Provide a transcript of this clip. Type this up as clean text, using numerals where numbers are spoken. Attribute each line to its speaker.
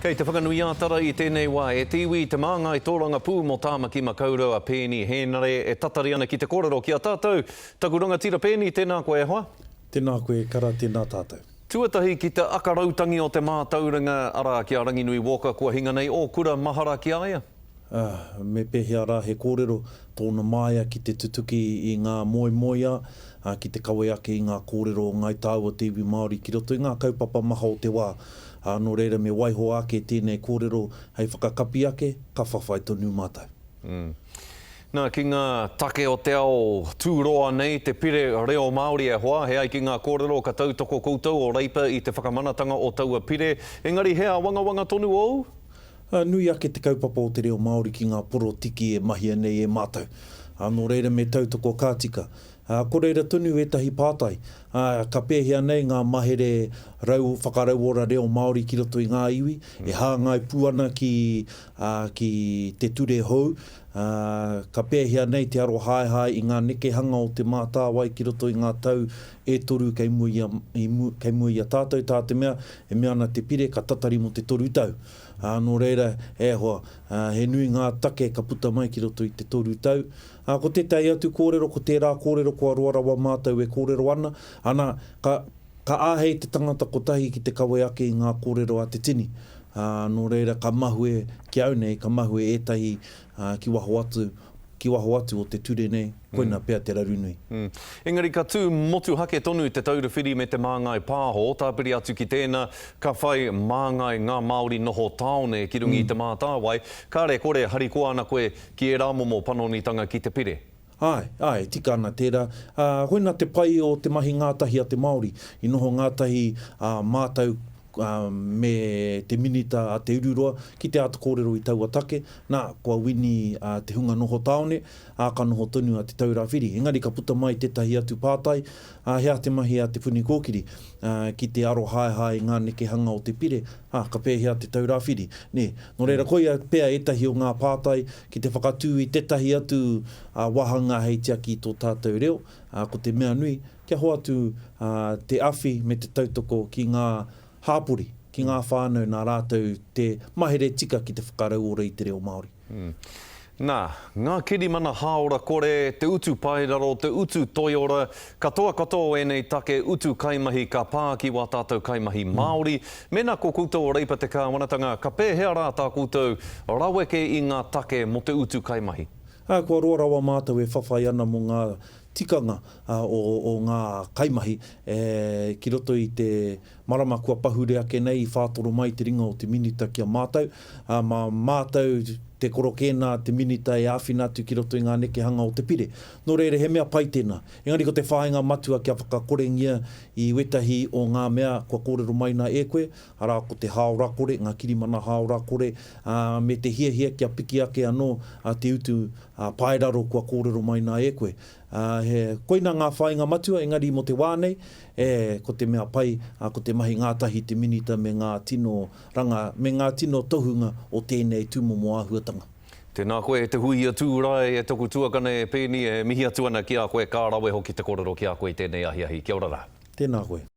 Speaker 1: Kei Te Whanganui-ā-Tara i tēnei wā e te iwi, te māngai tōrangapū mō Tāmaki Makaurau a Peeni Hēnare e tatari ana ki te kōrero ki a tātou. Taku rangatira Peeni, tēnā koe e hoa.
Speaker 2: Tēnā koe e kara, tēnā tātou.
Speaker 1: Tuatahi ki te aka rautangi o te mātauranga, arā, ki a Ranginui Walker kua hinga nei ō kura mahara ki a ia.
Speaker 2: Ā, me pēhea rā he kōrero tōna māia ki te tutuki i ngā moemoeā, ā, ki te kawe ake i ngā kōrero o Ngāi Tāua te iwi Māori ki roto i ngā kaupapa maha o te wā. Ā, nō reira me waiho ake tēnei kōrero hei whakakapi ake, ka whawhai tonu mātou.
Speaker 1: Nā, ki ngā take o te ao tūroa nei, te pire reo Māori e hoa, he ai ki ngā kōrero ka tautoko koutou o Reipa i te whakamanatanga o taua pire, engari he āwangawanga tonu ōu?
Speaker 2: Ā, nui ake te kaupapa o te reo Māori ki ngā porotiki e mahia nei e mātou. Ā, nō reira me tautoko ka tika. Ā, ko reira tonu ētahi pātai. Ā, ka pēhea nei ngā mahere rau, whakarauora reo Māori ki roto i ngā iwi, e hāngai pū ana ki, ā, ki te ture hou? Ā, ka pēhea nei te arohaehae i ngā nekehanga o Te Mātāwai ki roto i ngā tau e toru kei mua i a, i mua, kei mua i a tātou, tā te mea, e mea ana te pire ka tatari mō te toru tau. Ā, nō reira, e hoa, ā, he nui ngā take ka puta mai ki roto i te toru tau. Ā, ko tētahi atu kōrero, ko tērā kōrero kua roa rawa mātou e kōrero ana, ana, ka, ka āhei te tangata kotahi ki te kawe ake i ngā kōrero a te tini. Ā, nō reira, ka mahue, ki au nei, ka mahue ētahi, ā, ki waho atu, ki waho atu o te ture nei, koina pea te raru nui.
Speaker 1: Engari ka tū motuhake tonu Te Taura Whiri me Te Māngai Pāho, tāpiri atu ki tēnā, ka whai māngai ngā Māori noho tāone ki runga i Te Mātāwai, kāre kore harikoa ana koe ki ērā momo panonitanga ki te pire.
Speaker 2: Āe, āe, tika ana tērā. Ā, koina te pai o te mahi ngātahi a te Māori. I noho ngātahi ā mātou me te Minita a Te Ururoa ki te āta kōrero i taua take, nā, kua wini te hunga noho tāone, ā, ka noho tonu a Te Taurāwhiri. Engari ka puta mai tētahi atu pātai, ā, he aha te mahi a Te Puni Kōkiri ki te arohaehae i ngā nekehanga o te pire, ā, ka pēhea Te Taurāwhiri, nē? Nō reira, koia pea ētahi o ngā pātai ki te whakatū i tētahi atu wāhanga hei tiaki i tō tātou reo, ā, ko te mea nui, Kia hoatu te awhi me te tautoko ki ngā hāpori, ki ngā whānau nā rātou te mahere tika ki te whakarauora i te reo Māori.
Speaker 1: Nā, ngā kirimana hāora kore, te utu paeraro, te utu toiora, katoa katoa o ēnei take utu kaimahi ka pā ki wā tātou kaimahi Māori. Mēnā ko koutou o Reipa te kāwanatanga, ka pēhea rā tā koutou raweke i ngā take mō te utu kaimahi?
Speaker 2: Ā, kua roa rawa mātou e whawhai ana mō ngā tikanga o ngā kaimahi ki roto i te marama kua pahure ake nei i whātoro mai te ringa o te Minita ki a mātou, ā, mā mātou te korokēnā te Minita e āwhina atu ki roto i ngā nekehanga o te pire. Nō reira, he mea pai tēnā. Engari ko te whāinga matua kia whakakorengia i wētahi o ngā mea kua kōrero mai nā e koe, arā, ko te hāora-kore, ngā kirimana hāora-kore, ā, me te hiahia kia piki ake anō te utu Ā, paeraro kua kōrero mai nā e koe. Ā, he, koina ngā whāinga matua, engari mō te wā nei, e, ko te mea pai, ā, ko te mahi ngātahi te Minita me ngā tino ranga, me ngā tino tohunga o tēnei tūmomo āhuatanga.
Speaker 1: Tēnā koe e te huia tūrae, e taku tuakana e Peeni, e mihi atu ana ki a koe, ka rawe hoki te korero ki a koe i tēnei ahiahi. Kia ora rā.
Speaker 2: Tēnā koe.